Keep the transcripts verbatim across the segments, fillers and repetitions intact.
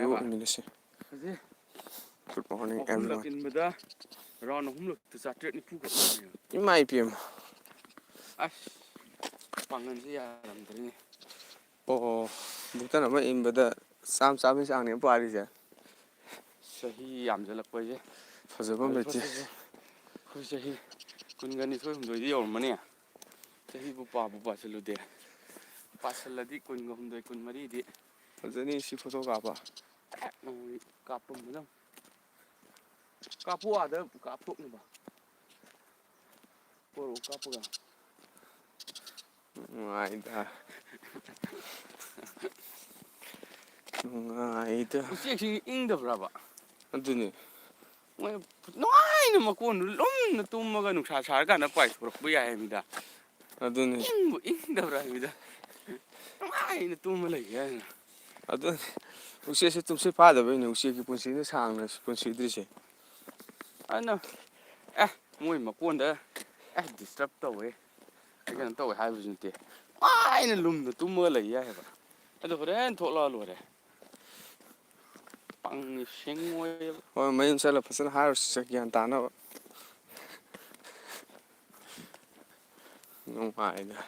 ꯂꯣꯏꯕ ꯑꯣꯏꯃꯤꯟꯅꯁꯤ꯫ ꯍꯧꯖꯤꯛ Good morning, ꯑꯍꯨꯝꯂꯛ everyone. ꯏꯟꯕꯗ round ꯑꯍꯨꯝꯂꯛꯇ ꯆꯥꯇ꯭ꯔꯦꯠ ꯅꯤꯐꯨ ꯈꯛꯇꯅꯦꯕ꯫ ꯏꯃꯥ ꯏꯄꯦꯝꯃ꯫ ꯑꯁ, ꯄꯥꯡꯒꯜꯁꯦ ꯌꯥꯔꯝꯗ꯭ꯔꯦꯅꯦ꯫ ꯑꯣ, ꯕꯨꯛꯇꯟ ꯑꯃ ꯏꯟꯕꯗ ꯆꯥꯝ ꯆꯥꯝꯃꯒꯤ ꯆꯥꯡꯅꯦ ꯄꯥꯔꯤꯁꯦ꯫ ꯆꯍꯤ ꯌꯥꯝꯖꯜꯂꯛꯄ ꯍꯥꯏꯁꯦ꯫ ꯐꯖꯕ ꯐꯖ ꯃꯦꯇꯤ꯫ ꯐꯖꯕ꯫ ꯑꯩꯈꯣꯏ ꯆꯍꯤ ꯀꯨꯟꯒ ꯅꯤꯊꯣꯏ ꯍꯨꯝꯗꯣꯏꯗꯤ ꯌꯧꯔꯝꯃꯅꯤ꯫ ꯆꯍꯤꯕꯨ ꯄꯥꯕꯨ ꯄꯥꯁꯤꯜꯂꯨꯗꯦ꯫ ꯄꯥꯁꯤꯜꯂꯗꯤ ꯀꯨꯟꯒ ꯍꯨꯝꯗꯣꯏ, ꯀꯨꯟꯃꯔꯤꯗꯤ꯫ ꯐꯖꯅꯤ ꯁꯤ ꯐꯣꯇꯣ ꯀꯥꯞꯄ꯫ ꯑꯦ, ꯅꯪ ꯀꯥꯞꯄꯝꯕꯗ꯫ ꯀꯥꯞꯄꯨ ꯑꯥꯗ ꯀꯥꯞꯊꯣꯛꯅꯕ꯫ ꯄꯣꯔꯛꯑꯣ ꯀꯥꯞꯄꯒ꯫ ꯅꯨꯡꯉꯥꯏꯗ꯫ ꯅꯨꯡꯉꯥꯏꯗ꯫ ꯎꯆꯦꯛꯁꯤ ꯏꯪꯗꯕ꯭ꯔꯕ? ꯑꯗꯨꯅꯤ꯫ ꯃꯣꯏ ꯅꯨꯡꯉꯥꯏꯅ ꯃꯀꯣꯟꯗꯨ ꯂꯨꯝꯅ ꯇꯨꯝꯃꯒ ꯅꯨꯡꯁꯥ ꯁꯥꯔꯀꯥꯟꯗ ꯄꯥꯏꯊꯣꯔꯛꯄ ꯌꯥꯏ ꯍꯥꯏꯕꯅꯤꯗ꯫ ꯑꯗꯨꯅꯤ꯫ ꯏꯪꯕꯨ ꯏꯪꯗꯕ꯭ꯔꯥ ꯍꯥꯏꯕꯅꯤꯗ꯫ ꯅꯨꯡꯉꯥꯏꯅ ꯇꯨꯝꯃ ꯂꯩꯒꯦ ꯍꯥꯏꯅ꯫ ꯑꯗꯨꯅꯤ꯫ ꯎꯆꯦꯛꯁꯦ ꯇꯨꯝꯁꯤꯠ ꯐꯥꯗꯕꯩꯅꯦ ꯎꯆꯦꯛꯀꯤ ꯄꯨꯟꯁꯤꯅ ꯁꯥꯡꯅ ꯄꯨꯟꯁꯤꯗ꯭ꯔꯤꯁꯦ꯫ ꯑꯗꯨꯅ, ꯑꯦ, ꯃꯣꯏ ꯃꯀꯣꯟꯗ, ꯑꯦ, disturb ꯇꯧꯋꯦ, ꯑꯩ ꯀꯩꯅꯣ ꯇꯧꯋꯦ ꯍꯥꯏꯕꯁꯨ ꯅꯠꯇꯦ꯫ ꯅꯨꯡꯉꯥꯏꯅ ꯂꯨꯝꯅ ꯇꯨꯝꯃꯒ ꯂꯩ ꯌꯥꯏ ꯍꯥꯏꯕ꯫ ꯑꯗꯨ ꯍꯣꯔꯦꯟ ꯊꯣꯛꯂꯛꯑ ꯂꯣꯏꯔꯦ꯫ ꯄꯪꯉꯤ ꯁꯤꯡꯉꯣꯏꯕ꯫ ꯍꯣꯏ, ꯃꯌꯨꯝ ꯆꯠꯂ ꯐꯖꯅ ꯍꯥꯏꯔꯨꯁꯤ ꯒ꯭ꯌꯥꯟ ꯇꯥꯅꯕ꯫ ꯅꯨꯡꯉꯥꯏꯗ꯫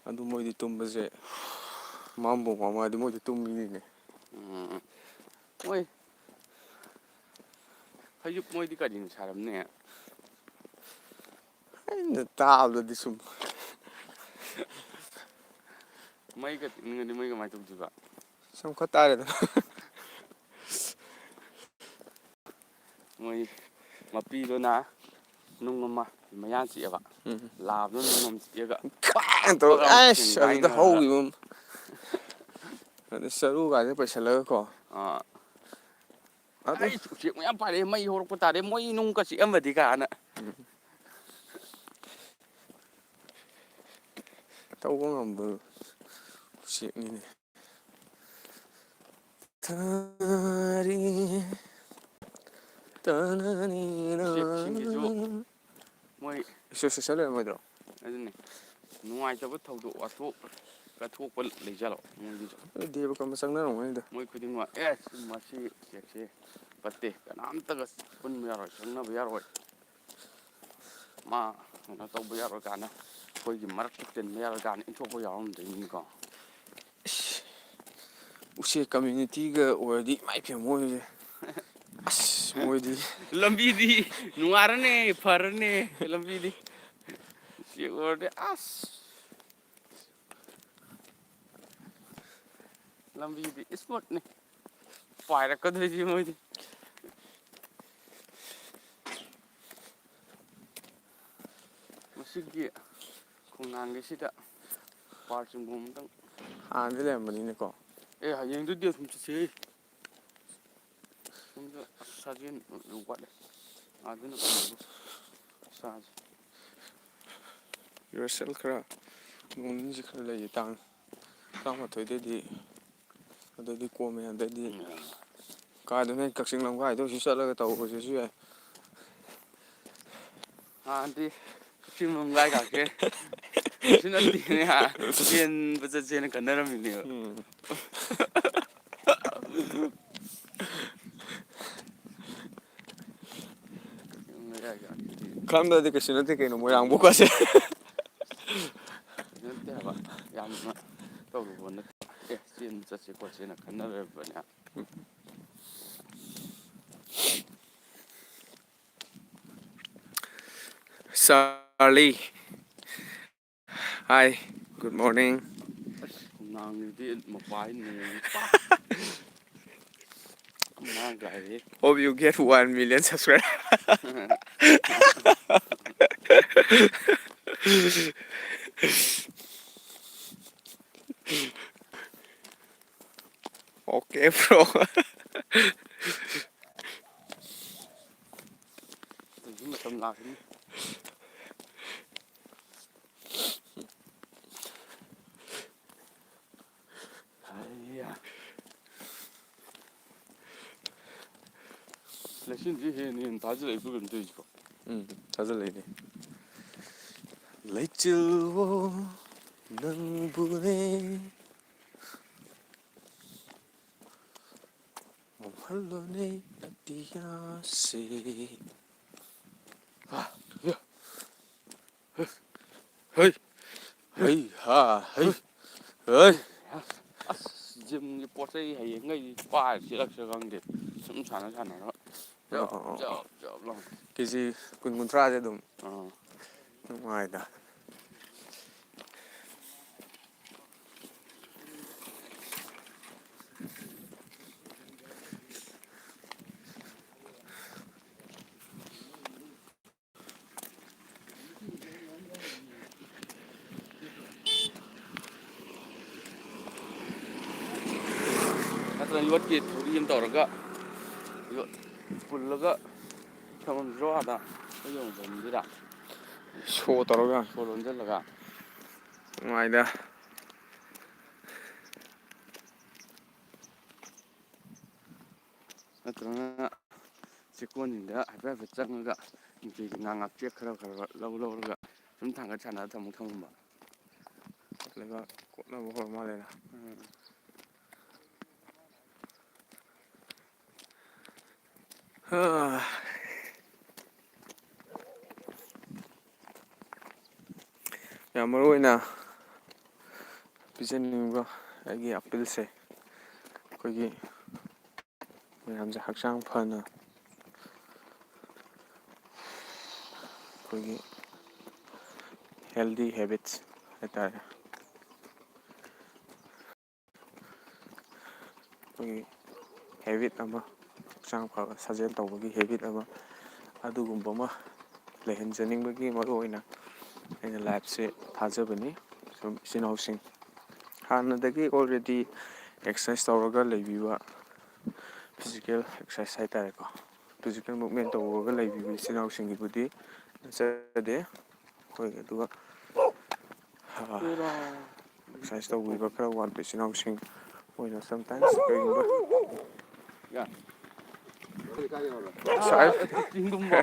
ꯑꯗꯨ ꯃꯣꯏꯗꯤ ꯇꯨꯝꯕꯁꯦ ꯃꯝꯕꯨ ꯃꯝꯃꯗꯤ ꯃꯣꯏꯗꯤ ꯇꯨꯝꯃꯤꯅꯤꯅꯦ꯫ ꯎꯝ꯫ ꯃꯣꯏ ꯐꯩꯖꯨꯞ ꯃꯣꯏꯗꯤ ꯀꯔꯤꯅ ꯁꯥꯔꯝꯅꯤ? ꯑꯩꯅ ꯇꯥꯕꯗꯗꯤ ꯁꯨꯝ꯫ ꯃꯩꯒ ꯇꯤꯛꯅꯤꯡꯉꯗꯤ ꯃꯣꯏ ꯀꯃꯥꯏꯅ ꯇꯧꯗꯣꯏꯕ? ꯆꯥꯎꯈꯠ ꯇꯥꯔꯦꯗꯅ꯫ ꯃꯣꯏ ꯃꯄꯤꯗꯨꯅ ꯅꯨꯡ ꯑꯃ ꯃꯌꯥ ꯆꯤꯛꯑꯦꯕ꯫ ꯎꯝ꯫ ꯂꯥꯕꯗꯨꯅ ꯅꯨꯡ ꯑꯃ ꯆꯤꯛꯑꯒ ꯈ꯭ꯋꯥꯏꯅ ꯇꯧꯔ, ꯄꯛ ꯂꯥꯎꯅ ꯑꯁ, ꯑꯗꯨꯗ ꯊꯦꯡꯒꯥꯏꯅꯔꯒ꯫ ꯍꯧꯈꯤꯕ ꯑꯃ꯫ ꯑꯗ ꯆꯔꯨꯒꯁꯦ ꯄꯩꯁꯜꯂꯒꯀꯣ꯫ ꯑꯥ꯫ ꯑꯗꯨ ꯑꯩ ꯎꯆꯦꯛ ꯃꯌꯥꯝ ꯄꯥꯏꯔꯛꯑꯦ, ꯃꯩ ꯍꯧꯔꯛꯄ ꯇꯥꯔꯦ, ꯃꯣꯏ ꯅꯨꯡ ꯀ ꯆꯤꯛꯑꯝꯃꯗꯤ ꯀꯥꯏꯅ꯫ ꯎꯝ꯫ ꯇꯧꯕ ꯉꯝꯕ ꯎꯆꯦꯛꯅꯤꯅꯦ꯫ ꯊꯥꯔꯤ, ꯇꯅꯅꯤꯅ꯫ ꯎꯆꯦꯛꯁꯤꯡꯁꯤꯁꯨ ꯃꯣꯏ ꯏꯁꯣꯔ ꯁꯣꯔ ꯂꯩꯔꯝꯃꯣꯏꯗ꯭ꯔꯣ? ꯑꯗꯨꯅꯤ꯫ ꯅꯨꯡꯉꯥꯏꯇꯕ ꯊꯧꯗꯣꯛ ꯋꯥꯊꯣꯛꯀ ꯊꯣꯛꯄ ꯂꯩꯖꯥꯠꯂꯣ ꯃꯣꯏꯒꯤꯁꯨ? ꯑꯗꯨ ꯗꯦꯕ ꯀꯔꯃ ꯆꯪꯅꯔꯝꯒꯅꯤꯗ꯫ ꯃꯣꯏ ꯈꯨꯗꯤꯡꯃꯛ, "ꯑꯦ, ꯁꯤ, ꯃꯁꯤ ꯎꯆꯦꯛꯁꯦ ꯐꯠꯇꯦ, ꯀꯅꯥꯝꯇꯒ ꯄꯨꯟꯕ ꯌꯥꯔꯣꯏ, ꯆꯪꯅꯕ ꯌꯥꯔꯣꯏ, ꯃꯥ ꯀꯩꯅꯣ ꯇꯧꯕ ꯌꯥꯔꯣꯏ" ꯀꯥꯏꯅ, ꯑꯩꯈꯣꯏꯒꯤ ꯃꯔꯛꯇ ꯇꯤꯟꯕ ꯌꯥꯔꯣꯏ ꯀꯥꯏꯅ ꯏꯟꯊꯣꯛꯄ ꯌꯥꯎꯔꯝꯗꯣꯏꯅꯤꯀꯣ꯫ ꯎꯆꯦꯛ ꯀꯝꯃ꯭ꯌꯨꯅꯤꯇꯤꯒ ꯑꯣꯏꯔꯗꯤ ꯏꯃꯥꯏ ꯄꯦꯝꯃ ꯃꯣꯏꯁꯦ꯫ ꯑꯁ, ꯃꯣꯏꯗꯤ꯫ ꯂꯝꯕꯤꯗꯤ ꯅꯨꯡꯉꯥꯏꯔꯅꯤ, ꯐꯔꯅꯤ ꯂꯝꯕꯤꯗꯤ꯫ ꯎꯆꯦꯛ ꯑꯣꯏꯔꯗꯤ ꯑꯁ꯫ ꯂꯝꯕꯤꯗꯤ ꯏꯁꯃꯨꯠꯅꯤ꯫ ꯄꯥꯏꯔꯛꯀꯗꯣꯏꯁꯤ ꯃꯣꯏꯗꯤ꯫ ꯃꯁꯤꯒꯤ ꯈꯣꯡꯅꯥꯡꯒꯤꯁꯤꯗ ꯄꯥꯔ ꯆꯤꯡꯐꯝ ꯑꯝꯇꯪ꯫ ꯍꯥꯟꯅꯗꯤ ꯂꯩꯔꯝꯕꯅꯤꯅꯦꯀꯣ꯫ ꯑꯦ, ꯍꯌꯦꯡꯗꯨꯗꯤ ꯑꯗꯨꯝ ꯆꯠꯁꯦ꯫ ꯁꯣꯝꯗ ꯑꯁ ꯁꯥꯖꯦꯜ ꯋꯥꯠꯂꯦ꯫ ꯑꯗꯨꯅ ꯐꯅꯕ ꯁꯥꯁꯦ꯫ ꯔꯤꯍꯔꯁꯦꯜ ꯈꯔ ꯅꯣꯡ ꯅꯤꯅꯤꯁꯤ ꯈꯔ ꯂꯩꯌꯦ, ꯇꯥꯡ ꯇꯔꯥꯃꯥꯊꯣꯏꯗꯩꯗꯤ꯫ ꯑꯗꯩꯗꯤ ꯀꯣꯝꯃꯦ, ꯑꯗꯩꯗꯤ ꯎꯝ꯫ ꯀꯥꯏꯗꯅꯣ ꯀꯛꯆꯤꯡ ꯂꯝꯈꯥꯏꯗ ꯑꯣꯏꯁꯨ ꯆꯠꯂꯒ ꯇꯧꯕꯁꯤꯁꯨ ꯌꯥꯏ꯫ ꯍꯥꯟꯅꯗꯤ ꯀꯛꯆꯤꯡ ꯂꯝꯈꯥꯏ ꯀꯥꯁꯦ ꯀꯩꯁꯨ ꯅꯠꯇꯦꯅꯦ, ꯍꯥ? ꯆꯦꯟꯕ ꯆꯠꯁꯦꯅ ꯈꯟꯅꯔꯝꯃꯤꯅꯦꯕ꯫ ꯎꯝ꯫ ꯀꯛꯆꯤꯡ ꯂꯝꯈꯥꯏ ꯀꯥꯁꯤꯗꯤ ꯈꯟꯕꯗꯤ ꯀꯩꯁꯨ ꯅꯠꯇꯦ ꯀꯩꯅꯣ, ꯃꯣꯏꯔꯥꯡꯕꯨꯛ ꯀꯥꯁꯦ꯫ ꯅꯠꯇꯦ ꯍꯥꯏꯕ, ꯌꯥꯝꯅ ꯇꯧꯔꯨꯕ ꯅꯠꯇꯦ꯫ ꯑꯦ, ꯆꯦꯟꯕ ꯆꯠꯁꯦ ꯈꯣꯠꯁꯦꯅ ꯈꯟꯅꯔꯕꯅꯦ꯫ Charlie. Hi, good morning. ꯑꯁ, ꯈꯣꯡꯅꯥꯡꯁꯤꯗꯤ ꯃꯄꯥ ꯅꯣꯡ ꯄꯥ꯫ ꯃꯥꯡꯈ꯭ꯔꯦ꯫ Hope you get one million subscriber. Okay, bro. ꯍꯧꯖꯤꯛ ꯃꯇꯝ ꯂꯥꯛꯀꯅꯤ꯫ ꯍꯩꯌꯥ꯫ ꯂꯩꯆꯤꯟꯁꯤ ꯍꯦꯟꯅ ꯍꯦꯟꯅ ꯊꯥꯖꯤꯜꯂꯛꯏꯕ꯭ꯔꯥ ꯀꯩꯅꯣ ꯇꯧꯔꯤꯁꯤꯕꯣ? ꯎꯝ, ꯊꯥꯖꯤꯜꯂꯛꯏꯅꯦ꯫ ꯂꯩꯆꯤꯜꯋꯣ ꯅꯪꯕꯨꯅꯦ ꯃꯝꯍꯜꯂꯣꯅꯦ ꯑꯇꯤꯌꯥꯁꯦ꯫ ꯍꯥ, ꯌꯥ꯫ ꯍꯩ꯫ ꯍꯩ, ꯍꯥ, ꯍꯩ꯫ ꯍꯩ꯫ ꯑꯁ, ꯖꯤꯝꯒꯤ ꯄꯣꯠ ꯆꯩ ꯍꯌꯦꯡꯈꯩꯗꯤ ꯄꯥꯏꯔ ꯆꯦꯜꯂꯛꯁꯤꯔ ꯈꯪꯗꯦ꯫ ꯁꯨꯝ ꯁꯥꯟꯅ ꯁꯥꯟꯅꯔꯒ꯫ ꯖꯞ, ꯑꯣ, ꯑꯣ, ꯑꯣ꯫ ꯖꯞ, ꯖꯞ ꯂꯥꯎ꯫ ꯀꯦꯖꯤ ꯀꯨꯟ ꯀꯨꯟꯊ꯭ꯔꯥꯁꯦ ꯑꯗꯨꯝ ꯑꯥ꯫ ꯅꯨꯡꯉꯥꯏꯗ꯫ ꯅꯠꯇ꯭ꯔꯒ ꯌꯣꯠꯀꯤ ꯊꯧꯔꯤ ꯑꯃ ꯇꯧꯔꯒ, ꯌꯣꯠ ꯄꯨꯜꯂꯒ ꯊꯝꯃꯝꯁꯤꯔꯣ ꯑꯥꯗ? ꯑꯩꯈꯣꯏ ꯌꯣꯟꯐꯝꯗꯨꯗ꯫ ꯁꯣ ꯇꯧꯔꯒ꯫ ꯁꯣ ꯂꯣꯟꯁꯤꯜꯂꯒ꯫ ꯅꯨꯡꯉꯥꯏꯗ꯫ ꯅꯠꯇ꯭ꯔꯒꯅ ꯆꯦꯛꯀꯣꯟꯁꯤꯡꯗ ꯍꯥꯏꯐꯦꯠ ꯍꯥꯏꯐꯦꯠ ꯆꯪꯉꯒ ꯅꯨꯡꯇꯤꯒꯤ ꯉꯥ ꯉꯥꯛꯆꯦꯛ ꯈꯔ ꯈꯔ ꯂꯧ ꯂꯧꯔꯒ ꯁꯨꯝ ꯊꯥꯡꯒꯠ ꯁꯥꯟꯅꯔ ꯊꯝꯃꯨ ꯊꯝꯃꯝꯕ꯫ ꯂꯩꯕꯥꯛ ꯀꯣꯠꯅꯕ ꯍꯧꯔ ꯃꯥꯜꯂꯦꯅ꯫ ꯎꯝ꯫ ꯍꯥ꯫ ꯌꯥꯝ ꯃꯔꯨ ꯑꯣꯏꯅ ꯄꯤꯖꯅꯤꯡꯕ ꯑꯩꯒꯤ ꯑꯄꯤꯜꯁꯦ, ꯑꯩꯈꯣꯏꯒꯤ ꯃꯌꯥꯝꯁꯦ ꯍꯛꯆꯥꯡ ꯐꯅ, ꯑꯩꯈꯣꯏꯒꯤ healthy habits ꯍꯥꯏꯇꯥꯔꯦ, ꯑꯩꯈꯣꯏꯒꯤ habit ꯑꯃ, ꯍꯛꯆꯥꯡ ꯐꯕ ꯁꯥꯖꯦꯜ ꯇꯧꯕꯒꯤ habit ꯑꯃ, ꯑꯗꯨꯒꯨꯝꯕ ꯑꯃ ꯂꯩꯍꯟꯖꯅꯤꯡꯕꯒꯤ ꯃꯔꯨ ꯑꯣꯏꯅ ꯑꯩꯅ liveꯁꯦ ꯊꯥꯖꯕꯅꯤ꯫ ꯁꯨꯝ ꯏꯆꯤꯟ ꯏꯅꯥꯎꯁꯤꯡ ꯍꯥꯟꯅꯗꯒꯤ already exercise ꯇꯧꯔꯒ ꯂꯩꯕꯤꯕ, physical exercise ꯍꯥꯏꯇꯥꯔꯦꯀꯣ, physical movement ꯇꯧꯔꯒ ꯂꯩꯕꯤꯕ ꯏꯆꯤꯟ ꯏꯅꯥꯎꯁꯤꯡꯒꯤꯕꯨꯗꯤ ꯅꯠꯆꯗꯦ꯫ ꯑꯩꯈꯣꯏ ꯑꯗꯨꯒ, ꯑꯥ, exercise ꯇꯧꯕꯤꯕ ꯈꯔ ꯋꯥꯠꯄ ꯏꯆꯤꯟ ꯏꯅꯥꯎꯁꯤꯡ ꯑꯣꯏꯅ sometimes ꯀꯔꯤꯒꯨꯝꯕ ꯆꯤꯡꯗꯨꯝꯕ꯫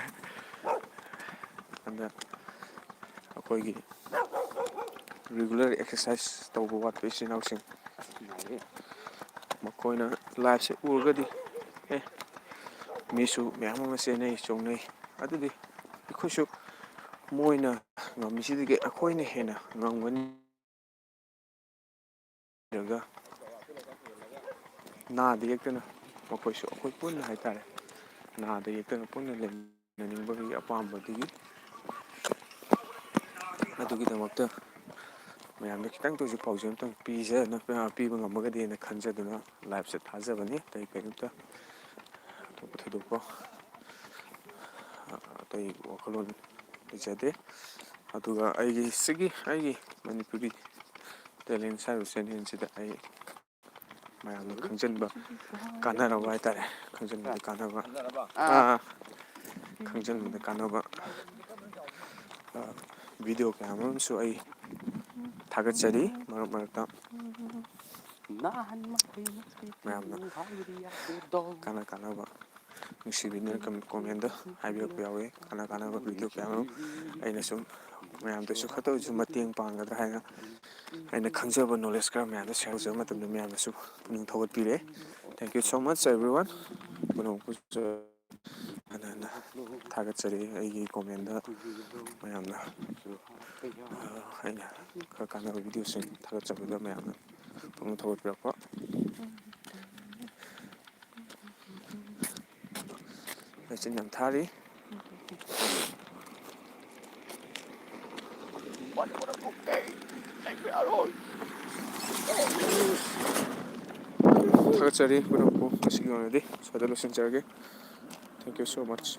ꯑꯗ ꯑꯩꯈꯣꯏꯒꯤ regular exercise ꯇꯧꯕ ꯋꯥꯠꯄ ꯏꯆꯤꯟ ꯏꯅꯥꯎꯁꯤꯡ, ꯃꯈꯣꯏꯅ liveꯁꯦ ꯎꯔꯒꯗꯤ, ꯑꯦ, ꯃꯤꯁꯨ ꯃꯌꯥꯝ ꯑꯃ ꯆꯦꯟꯅꯩ, ꯆꯣꯡꯅꯩ, ꯑꯗꯨꯗꯤ ꯑꯩꯈꯣꯏꯁꯨ ꯃꯣꯏꯅ ꯉꯝꯃꯤꯁꯤꯗꯒꯤ ꯑꯩꯈꯣꯏꯅ ꯍꯦꯟꯅ ꯉꯝꯒꯅꯤ꯫ ꯅꯥꯗ ꯌꯦꯛꯇꯅ ꯃꯈꯣꯏꯁꯨ ꯑꯩꯈꯣꯏ ꯄꯨꯟꯅ ꯍꯥꯏꯇꯥꯔꯦ, ꯅꯥꯗ ꯌꯦꯛꯇꯅ ꯄꯨꯟꯅ ꯂꯩꯃꯤꯟꯅꯅꯤꯡꯕꯒꯤ ꯑꯄꯥꯝꯕꯗꯨꯒꯤ, ꯑꯗꯨꯒꯤꯗꯃꯛꯇ ꯃꯌꯥꯝꯗ ꯈꯤꯇꯪꯇ ꯑꯣꯏꯔꯁꯨ ꯄꯥꯎꯖꯦꯜ ꯑꯝꯇꯪ ꯄꯤꯖ-, ꯄꯤꯕ ꯉꯝꯃꯒꯗꯤ ꯍꯥꯏꯅ ꯈꯟꯖꯗꯨꯅ liveꯁꯦ ꯊꯥꯖꯕꯅꯤ꯫ ꯑꯇꯩ ꯀꯔꯤꯝꯇ ꯑꯇꯣꯞꯄ ꯊꯣꯏꯗꯣꯛꯄ, ꯑ, ꯑꯇꯩ ꯋꯥꯈꯜꯂꯣꯟ ꯂꯩꯖꯗꯦ꯫ ꯑꯗꯨꯒ ꯑꯩꯒꯤ ꯁꯤꯒꯤ, ꯑꯩꯒꯤ ꯃꯅꯤꯄꯨꯔꯤ talents ꯍꯥꯏꯔꯤꯕ channelꯁꯤꯗ ꯑꯩ ꯃꯌꯥꯝꯅ ꯈꯪꯖꯤꯟꯕ ꯀꯥꯟꯅꯔꯕ ꯍꯥꯏꯇꯥꯔꯦ, ꯈꯪꯖꯤꯟꯕꯗ ꯀꯥꯟꯅꯕ, ꯑꯥ, ꯈꯪꯖꯤꯟꯕꯗ ꯀꯥꯟꯅꯕ, ꯑ, video ꯀꯌꯥ ꯑꯃꯁꯨ ꯑꯩ ꯊꯥꯒꯠꯆꯔꯤ꯫ ꯃꯔꯛ ꯃꯔꯛꯇ ꯃꯌꯥꯝꯅ ꯀꯥꯟꯅ ꯀꯥꯟꯅꯕ ꯅꯨꯡꯁꯤꯕꯤꯅ ꯀꯝ-, commentꯗ ꯍꯥꯏꯕꯤꯔꯛꯄ ꯌꯥꯎꯋꯤ꯫ ꯀꯥꯟꯅ ꯀꯥꯟꯅꯕ video ꯀꯌꯥ ꯑꯃ ꯑꯩꯅ ꯁꯨꯝ ꯃꯌꯥꯝꯗꯁꯨ ꯈꯔꯇ ꯑꯣꯏꯔꯁꯨ ꯃꯇꯦꯡ ꯄꯥꯡꯒꯗ꯭ꯔꯥ ꯍꯥꯏꯅ ꯑꯩꯅ ꯈꯪꯖꯕ knowledge ꯈꯔ ꯃꯌꯥꯝꯗ share ꯇꯧꯖꯕ ꯃꯇꯝꯗ ꯃꯌꯥꯝꯅꯁꯨ ꯄꯨꯛꯅꯤꯡ ꯊꯧꯒꯠꯄꯤꯔꯦ꯫ Thank you so much everyone. ꯄꯨꯝꯅꯃꯛꯄꯨꯁꯨ ꯍꯟꯅ ꯍꯟꯅ ꯊꯥꯒꯠꯆꯔꯤ꯫ ꯑꯩꯒꯤ commentꯗ ꯃꯌꯥꯝꯅ, ꯑ, ꯑꯩꯅ ꯈꯔ ꯀꯥꯟꯅꯕ videoꯁꯤꯡ ꯊꯥꯒꯠꯆꯕꯗ ꯃꯌꯥꯝꯅ ꯄꯨꯛꯅꯤꯡ ꯊꯧꯒꯠꯄꯤꯔꯛꯄ꯫ ꯂꯩꯆꯤꯟ ꯌꯥꯝ ꯊꯥꯔꯤ꯫ ꯊꯥꯒꯠꯆꯔꯤ ꯄꯨꯝꯅꯃꯛꯄꯨ꯫ ꯉꯁꯤꯒꯤ ꯑꯣꯏꯅꯗꯤ ꯁ꯭ꯋꯥꯏꯗ ꯂꯣꯏꯁꯤꯟꯖꯔꯒꯦ꯫ Thank you so much.